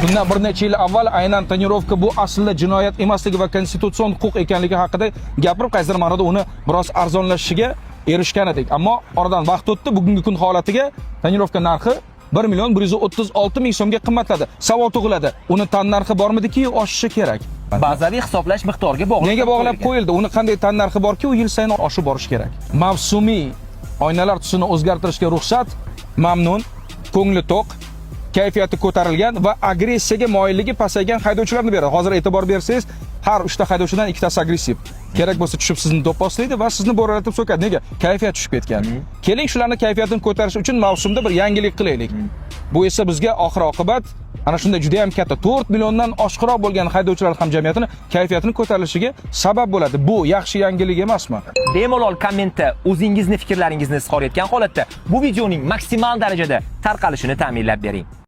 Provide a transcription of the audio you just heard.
Bundan bir necha yil avval aynan tonirovka bu aslida jinoyat emasligi va konstitutsion huquq ekanligi haqida gapirib, qaysidir ma'noda uni biroz arzonlashishiga erishgan edik. Ammo oradan vaqt o'tdi, bugungi kun holatiga tonirovka narxi 1 million 136 ming so'mga qimmatladi. Savol tug'iladi. Uni tan narxi bormidiki, oshishi kerak? Bazaviy hisoblash miqdoriga bog'liq. Nega bog'lab qo'yildi? Uni qanday tan narxi borki, u yil sayin oshib borishi kerak? Mavsumiy oynalar tusini o'zgartirishga ruxsat mamnun, ko'ngli to'q, kayfiyati ko'tarilgan va agressiyaga moyilligi pasaygan haydovchilarni beradi. Hozir e'tibor bersangiz, har uchta haydovchidan ikkitasi agressiv. Kerak bo'lsa tushib sizni do'pposlaydi va sizni bo'ralatib so'kadi. Nega? Kayfiyat tushib ketgan. Keling, shularni kayfiyatini ko'tarish uchun mavsumda bir yangilik qilaylik. Bu esa bizga oxir oqibat ana shunday juda ham katta 4 milliondan oshiqroq bo'lgan haydovchilar hamjamiyatini kayfiyatini ko'tarilishiga sabab bo'ladi. Bu yaxshi yangilik emasmi? Bemalol kommentda o'zingizni fikrlaringizni izhor etgan holatda bu videoning maksimal darajada tarqalishini ta'minlab bering.